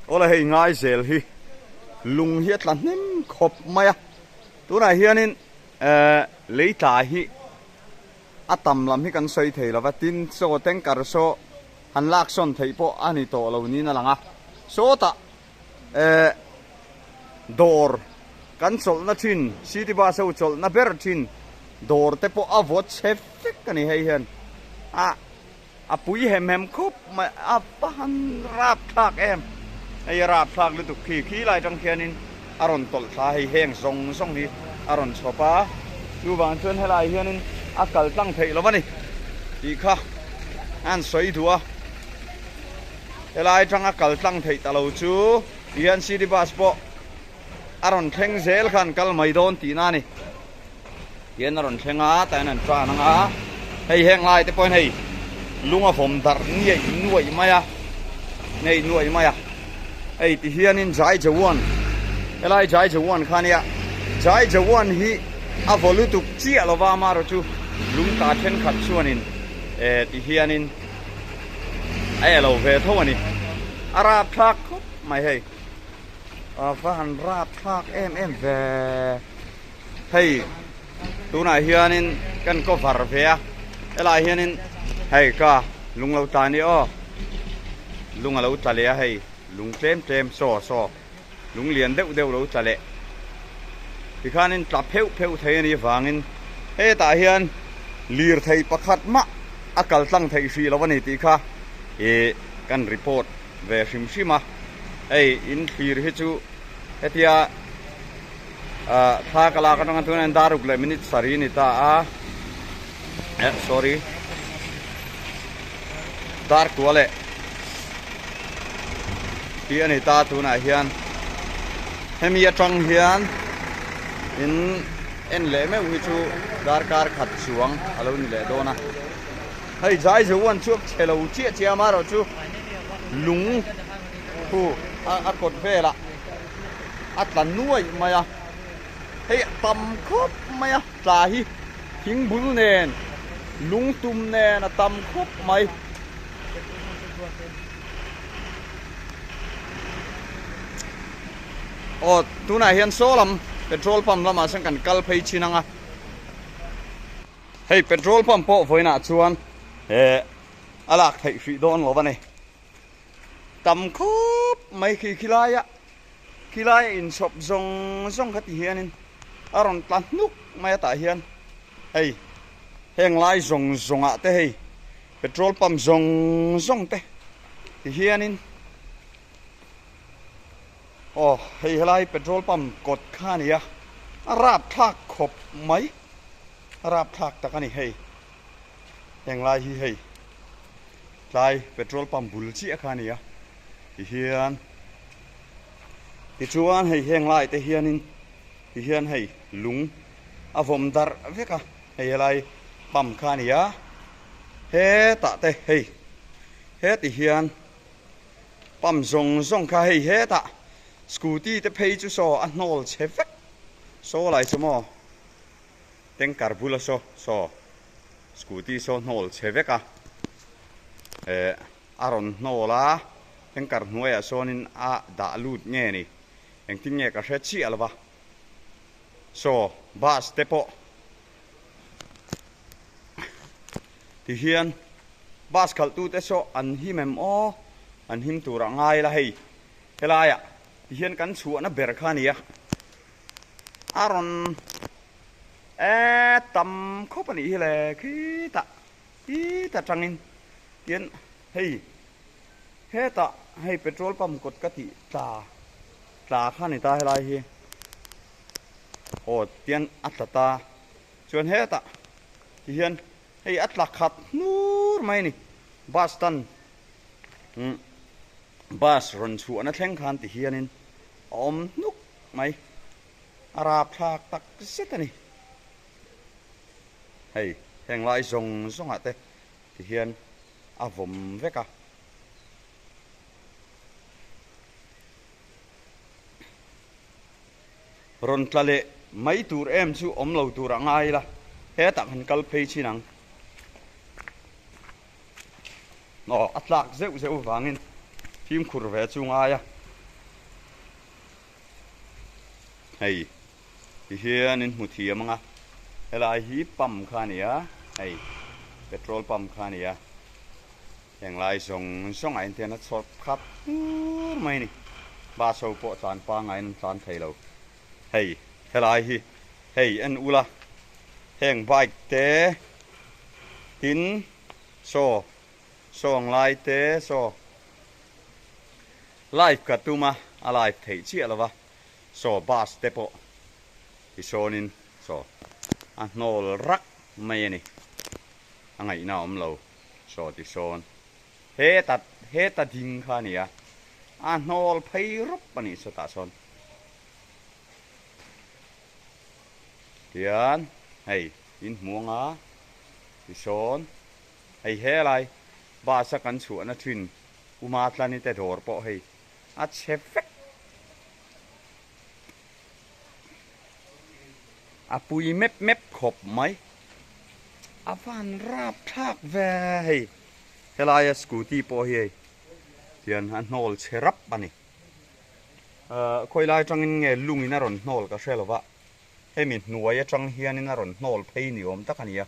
Awle hei ngai zel hi lung hi a tla hnem khawp mai a, tunah hianin ehh lei tla hi a tam lam hi kan sawi thei lova, tin chaw tanker saw han lak sawn theih pawh a ni tawh lo niin a lang a, sawtah ehh dawr kan chawlhna thin city bus ho chawlhna ber thin dawr te pawh a vawt chhe vek a ni hei hian a. A pui hem hem khawp mai a va han rap thlak em hei a rap thlak lutuk khi khi lai tang khianin a rawn tawlh thla hei heng zawng zawng hi a rawn chhawp a chuvang chuan helai hianin a kal tlang theih lo a ni tih kha a han sawi duh a helai tanga kal tlang theih ta lo chu tihian city bus pawh a rawn thleng zel khan kal mai dawn tihna a ni. Hian a rawn thleng a tah hian an tan ang a hei heng lai te pawhin hei lung a vawm darh niaih nuaih mai a nei nuaih mai a hei ti hianin jai jawan helai jai jawan kha nia jai jawan hi a vaw lutuk chiah lova amaherawh chu lung ta thenkhat chuanin eh ti hianin a elo ve tho a ni a rapthlak khawp mai hei a va han rapthlak em em ve. Hei tunah hianin kan cover ve a helaiah hianin hei ka lung lo tla nia aw lung a lo tla leh a hei lung tlem tlem saw saw lung lian deuh deuh lo tla leh tikhanin tla pheuh pheuh thei a nih avangin hetah hian lirthei pakhat mah a kal tlang theih hrih lo a ni tih kha ih kan report ve hrim hrim a hei in thlir hi chu hetia. Ah thla ka lak atanga chuan dar ruk leh minute sarih a ni ta a eh sorry dar kua leh tih a ni ta tunah hian hemi atang hian in en leh meuh hi chu darkar khat chuang a lo ni leh dawn a hei zai zo an chhuak chhe lo chiah chiah amaherawh chu lung khu a kawt velah. a tla nuaih mai a hei a tam khawp mai a tla hi thing bul nen lung tum nen a tam khawp mai. Aw tunah hian saw lam petrol pump lamah sawn kan kal phei thin ang a hei petrol pump pawh vawiinah chuan eh a lak theih hrih dawn lo a ni. Tam khawp mai khi khilaia khilaia inchhawp zawng zawng kha ti hianin a rawn tla hnuk mai a tah hian hei heng lai zawng zawngah te hei petrol pump zawng zawng te ti hianin aw hei helai petrol pump kawt kha a ni a a rapthlak khawp mai a rapthlak tak a ni hei. Heng lai hi hei tlai petrol pump bul chiah kha a ni a tihian tichuan hei heng lai te hianin tihian hei lung a vawm darh vek a hei helai pump kha a ni a hetah te hei heti hian pump zawng zawng kha hei hetah scooty te phei chu saw a hnawl chhe vek saw lai chu maw. Tanker bula saw saw scooty saw hnawl chhe vek a eh a rawn hnawl a tanker hnuaiah sawnin a dah lut nge ni engtin nge ka hre chiah lo va saw bus te pawh tihian bus khalh tute saw an him em aw an him tur a ngai la hei helaiah tihian kan chhuahna ber kha a ni a. A rawn e tam khawp a nih hi le khitah khitah tangin tian hei hetah hei petrol pump kawt ka tih tla tla kha a ni ta helai hi aw tian a tla ta chuan hetah tihian hei a tla khat hnur mai a ni bus stand umm bus rawn chhuahna thleng khan tihianin a awm hnuk. Mai a rapthlak tak zet a ni. Hei heng lai zawng zawngah te ti hian a vawm vek a. Rawn tla leh mai tur em chu awm lo tur a ngai ila hetah kan kal phei chin ang. Aw a tlak zeuh zeuh vangin fimkhur ve chu ngai a. Hei ti hian in hmu thiam ang a, helai hi pump kha a ni a, hei petrol pump kha a ni a, heng lai zawng zawng ah hian tian a chhawp khat tur mai a ni, bus ho pawh tlan pangaiin an tlan thei lo, hei helai hi hei en ula heng bike te tin saw saw ang lai te saw live ka tum a, a live theih chiah lo va. Saw bus te pawh ti sawnin saw a hnawl rak mai a ni. A ngaihna a awm lo saw ti sawn. Heta heta ding kha a ni a, a hnawl phei rawp a nih sawtah sawn. Tihian hei in hmu anga ti sawn hei helai bus a kan chhuahna thin Umatlani te dawr pawh hei a chhe vek. A pui mep mep khawp mai. A van rap thlak ve hei. Helaia scooty pawh hi hei hian a hnawl chhe rap a ni. Ahh khawi lai atangin nge lungin a rawn hnawl ka hre lova. Hemi hnuai atang hianin a rawn hnawl phei ni awm tak a ni a.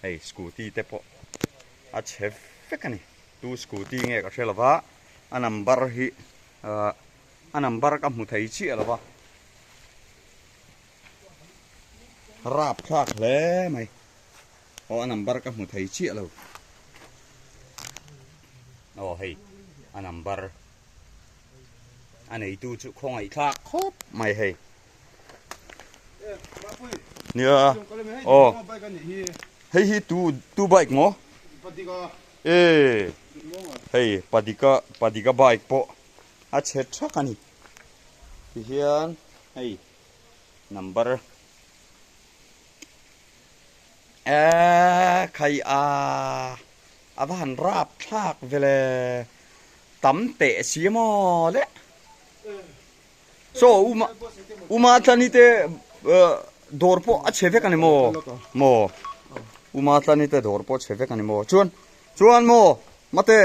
Hei scooty te pawh a chhe vek a ni. Tu scooty nge ka hre lova a number hi ahh a number ka hmu thei chiah lova rap thlak hle mai aw a number ka hmu thei chiah lo aw hei a number a neitu chu khawngaih thlak khawp mai hei. Nia aw hei hi tu tu bike maw e hei padika padika bike pawh a chhe thak a ni tihian hei number eee khai a a va han rap thlak vele tam teh si maw le. Saw uma uma tlani te dawr pawh a chhe vek a ni maw maw uma tlani te dawr pawh a chhe vek a ni maw chuan chuan maw mate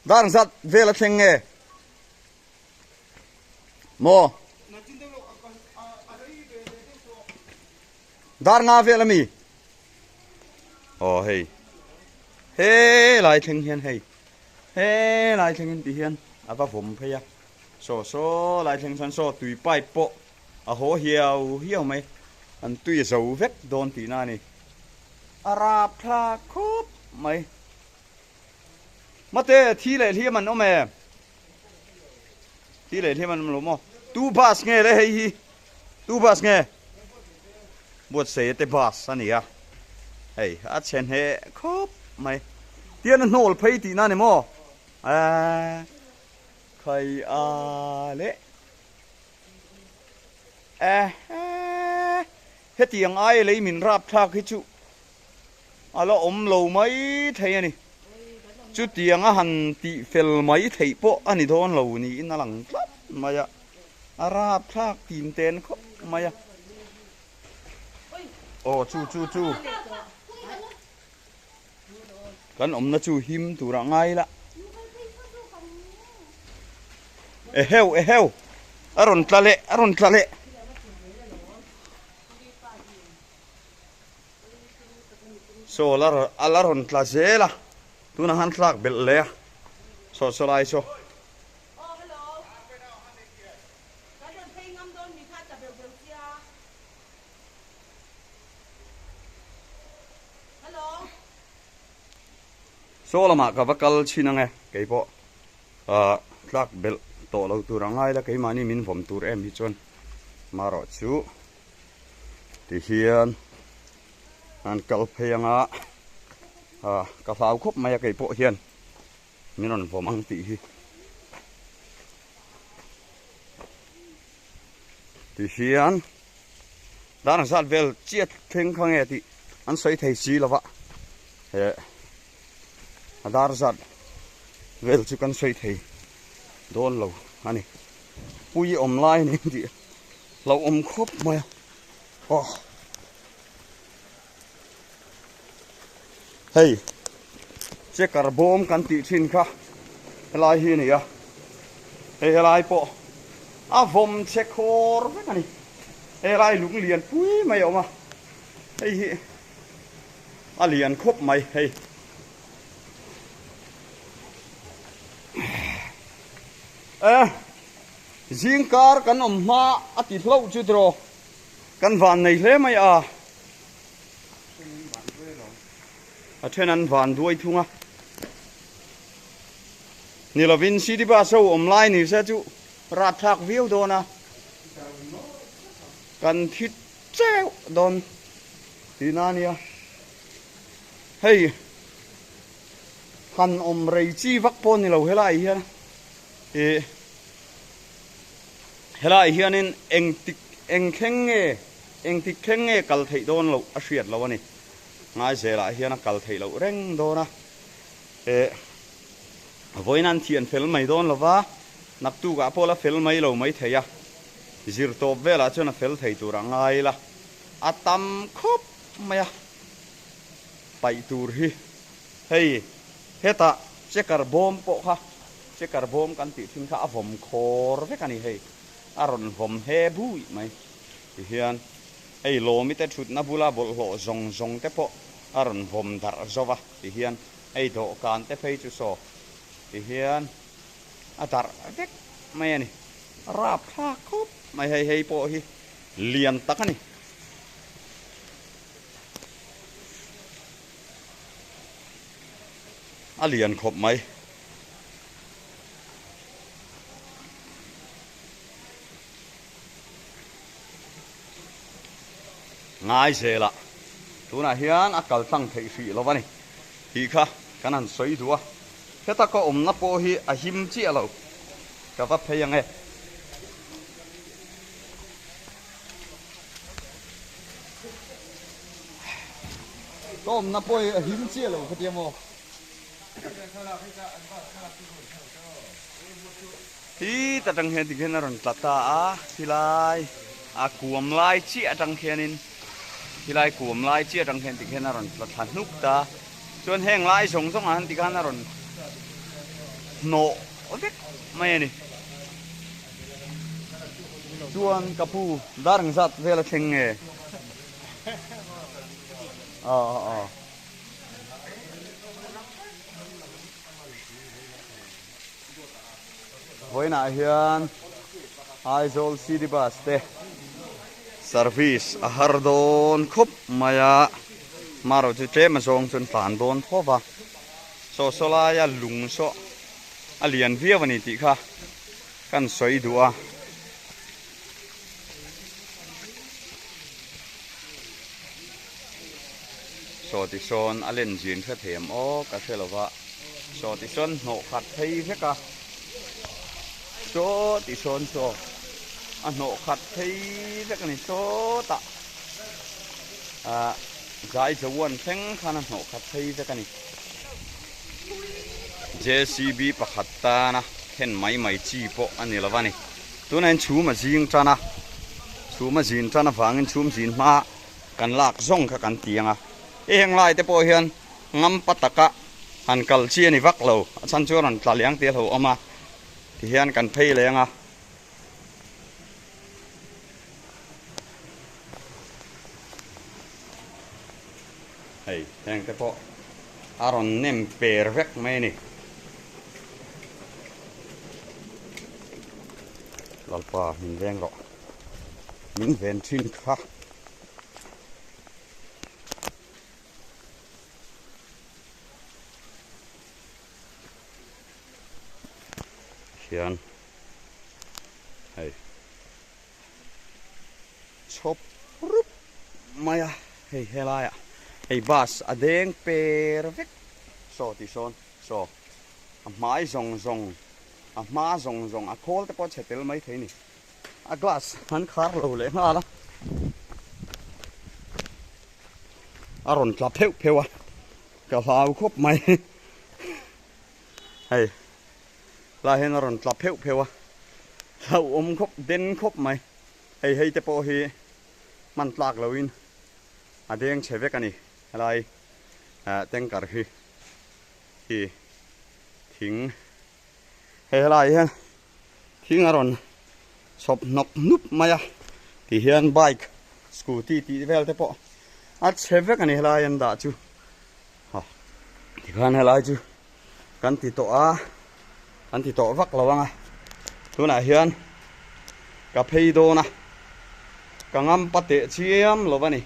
dar ang zat vel a thleng nge maw dar nga vel a mi aw hei he lai thleng hian hei he lai thleng in ti hian a va vawm phei a. Saw saw lai thleng chuan saw tui pipe pawh a haw hiau hiau mai. An tui a zo vek dawn tihna a ni. A rap thlak khawp mai. Mate, thi leh hliam an awm em? Thi leh hliam an awm lo maw? Tu bus nge le hei hi? Tu bus nge? Buatsaia te bus a ni a. Hei, a chhe hneh khawp mai. Tian a hnawl phei tihna a ni maw? Eee. Khai a le eh hetiang ai lei min rap thlak hi chu a la awm lo mai thei a ni. Chutiang a han tih fel mai theih pawh a ni dawn lo niin a lang tlat mai a, a rap thlak tim ten khawp mai a. Aw chu chu chu Kan awmna chu him turah ngai la. Eheu eheu a rawn tla leh a rawn tla leh. Saw la a la rawn tla zel a tunah han tlak belh leh a saw saw lai saw. Saw lamah ka va kal chhin ang e, kei pawh ah tlak belh tawh lo tur a ngai la keimahni min vawm tur em hi chuan marawh chu ti hian an kal phei ang a ah ka hlau khawp mai a kei pawh hian min rawn vawm ang tih hi. Ti hian dar ang zat vel chiat thleng kha nge tih an sawi thei si lo va, he a dar zat vel chu kan sawi thei dawn lo a ni. Pui awm lai a ni tih hlauhawm khawp mai a, aw. Hei checker bawm kan tih thin kha helai hi a ni a, hei helai pawh a vawm che khawr vek a ni. Helai lung lian pui mai a awm a, hei hi a lian khawp mai hei. E zingkar kan awm hma a ti hlauh chu tiraw kan van nei hle mai a. A then an van duai thung a. Ni lovin city bus ho awm lai ni se chu rat thlak viau dawn a. Kan thi cheuh dawn tihna a nia. Hei han awm rei chi vak pawh ni lo helaiah hian ih helaiah hianin engtik eng thleng nge engtik thleng nge kal theih dawn loh a hriat loh a ni. Ngaizelah hian a kal theih loh reng dawn a. Eh, vawiin an thian fel mai dawn lo va, naktukah pawh la fel mai lo mai thei a, zir tawp velah chuan a fel thei tur a ngai la, a tam khawp mai a, paih tur hi hei hetah checker bawm pawh kha, checker bawm kan tih thin kha a vawm khawr vek a ni hei, a rawn vawm he bui mai tihian hei lawmi te thutna bula bawlhhlawh zawng zawng te pawh a rawn vawm darh zo va. Ti hian hei dawhkan te phei chu saw ti hian a darh vek mai a ni. A rap thlak khawp mai hei hei pawh hi lian tak a ni. A lian khawp mai. Ngai zel a, tunah hian a kal tlang theih hrih lo a ni tih kha kan han sawi duh a, heta ka awmna pawh hi a him chiah lo, ka va phei ang e. Ka awmna pawh hi a him chiah lo ka tia maw? Hi ta tang hian tikhian a rawn tla ta a, khilai a kuam lai chiah atang khianin khilai kuam lai chiah atang khian tikhian a rawn tla thla hnuk ta. Chuan heng lai zawng zawng ah hian tikhan a rawn hnawh vek mai a ni. Chuan ka pu dar ang zat vel a thleng nge? Aw aw aw. Vawiinah hian Aizawl City Bus te service a har dawn khawp mai a, marawh chu tlem azawng chuan tlan dawn tho va, saw saw laia lung saw a lian viau a ni tih kha kan sawi duh a. Saw ti sawn a len zin hre thei em aw ka hre lo va, saw ti sawn hnawh khat phei vek a, saw ti sawn saw a hnawh khat phei vek a ni sawtah ah zai zawan thleng khan a hnawh khat phei vek a ni. JCB pakhat tana khen mai mai chi pawh a ni lo va ni. Tunah hian chhum a zing tan a, chhum a zin tan avangin chhum zin hma kan lak zawng kha kan ti ang a. Hei heng lai te pawh hian ngampa taka han kal chi a ni vak lo, a chhan chu a rawn tla liang tih a hlauhawm a, tihian kan phei leng a. Hei heng te pawh a rawn nem per vek mai a ni. Lalpa min veng rawh min ven thin kha. Hian hei chhawp rup mai a hei helaiah hei bus a deng per vek saw tih sawn saw a hmai zawng zawng a hma zawng zawng a khawl te pawh a chhe tel mai thei a ni a glass an khar lo leh nghal a a rawn tla pheuh pheuh a ka hlau khawp mai hei lai hian a rawn tla pheuh pheuh a hlauhawm khawp den khawp mai hei hei te pawh hi hman tlak loin a deng chhe vek a ni helai ah tanker hi hi thing hei helai hian thing a rawn chhawp hnawk hnup mai a. Ti hian bike, scooty tih vel te pawh a chhe vek a ni helai an dah chu. Ha tikhan helai chu kan ti tawh a, kan ti tawh vak lo ang a. Tunah hian ka phei dawn a, ka ngam pa teh chiam lo a ni.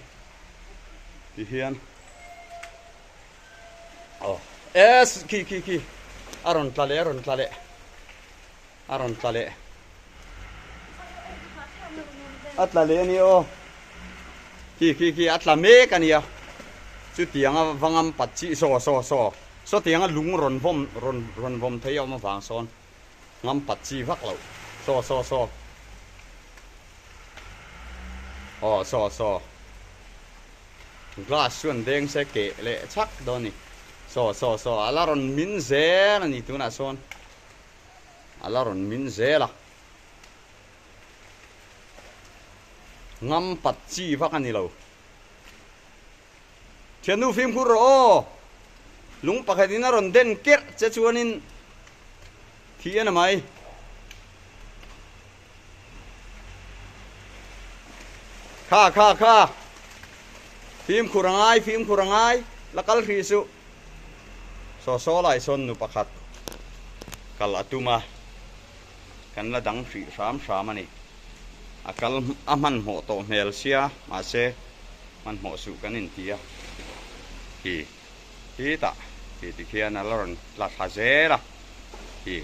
Ti hian aw es khi khi khi a rawn tla leh a rawn tla leh. A rawn tla leh. A tla leh a ni aw. Khi khi khi a tla mek a nia. Chutianga va ngam pat chi saw saw saw. Sawtianga lung rawn vawm rawn rawn vawm thei a awm avang sawn ngam pat chi vak loh. Saw saw saw. Aw saw saw. Glass chuan deng se keh leh chhak dawn a ni. Saw saw saw. A la rawn min zel a ni tunah sawn. A la rawn min zel a. Ngam pat chi vak a ni lo. Thiannu fimkhur rawh aw! Lung pakhatin a rawn den kerh che chuanin thi a na mai. Kha kha kha! Fimkhur a ngai, fimkhur a ngai, la kal hrih suh. Saw saw lai sawn nu pakhat kal a tum a, kan la dang hrih hram hram a ni. A kal a hmanhmawh tawh hmel sia, mahse hmanhmawh suh kan inti a. Hi hi tah ti ti khian a la rawn tla thla zel a, hi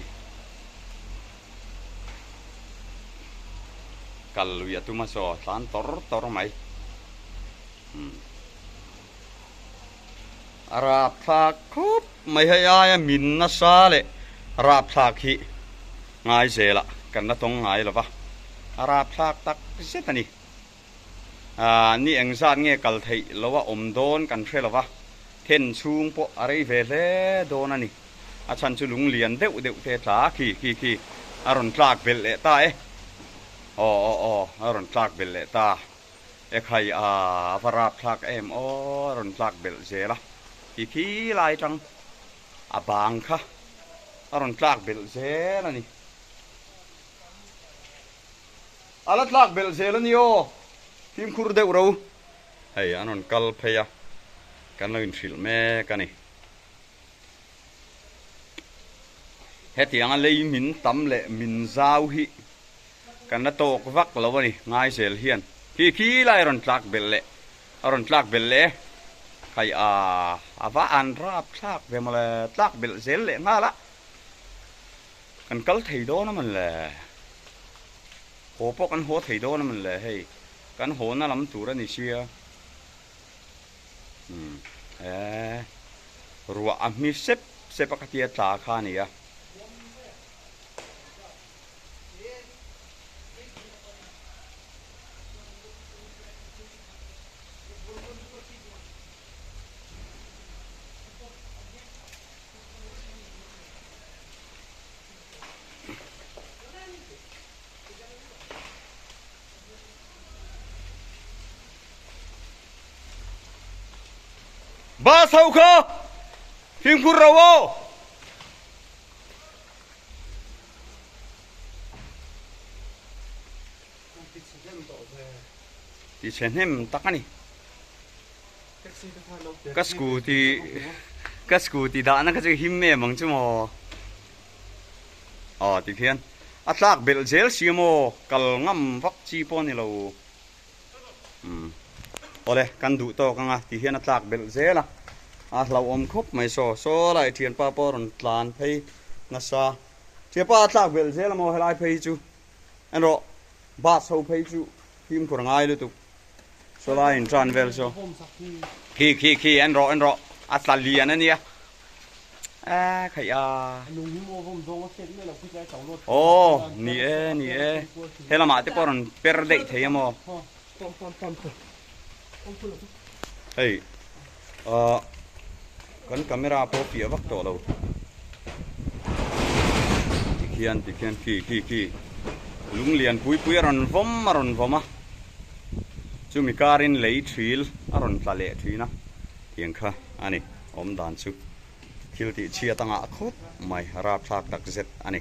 kal lui a tum a saw tlan tawr tawr mai. Umm. A rapthlak khawp mai hei aia min nasa leh rapthlak hi ngai zelah kan la tawng ngai lo va, a rapthlak tak zet a ni. Aaa ni engzat nge kal theih lo a awm dawn kan hre lo va, then chhung pawh a rei ve hle dawn a ni. A chhan chu lung lian deuh deuh te tla khi khi khi a rawn tlak belh leh ta e. Aw aw aw a rawn tlak belh leh ta. Ekhai a va rap thlak em aw a rawn tlak belh zel a, ti khi lai tang a bang kha a rawn tlak belh zel a ni. A la tlak belh zel a ni aw, fimkhur deuh ro. Hei an rawn kal phei a, kan lo inhrilh mek a ni. Hetianga lei min tam leh min zau hi Kan la tawk vak lo a ni, Ngaizel hian khi khi lai a rawn tlak belh leh, a rawn tlak belh leh e. Khai a, a va an rap thlak ve mawle, tlak belh zel leh nghal a, kan kal thei dawn a mawn le, haw pawh kan haw thei dawn a mawn le hei, kan haw na lam tur a ni sia. Umm, e, ruah a hmi sep sep a khatia tla kha a ni a. Bus ho kha fimkhur ro aw. Ti chhe hnem tak a ni. Ka scooty ka scooty dahna kha chu him em ang chu maw. Aw ti khian a tlak belh zel si maw kal ngam vak chi pawh a ni lo. Umm awle kan duh tawk anga ti hian a tlak belh zel a, a hlauhawm khawp mai saw saw lai thianpa pawh a rawn tlan phei nasa thianpa a tlak belh zel a maw helai phei chu erawh bus ho phei chu fimkhur a ngai lutuk saw lai in tan vel saw khi khi khi en rawh en rawh a tla lian a nia a khaih a aw ni e ni e he lamah te pawh rawn per daih thei a maw hei ah kan camera pawh fiah vak tawh lo tikhian tikhian khi khi khi lung lian pui pui a rawn vawm a rawn vawm a chumi karin lei thil a rawn tla leh thin a tiang kha a ni. Awm dan chu thil tih chhiat a ngah khawp mai, rapthlak tak zet a ni.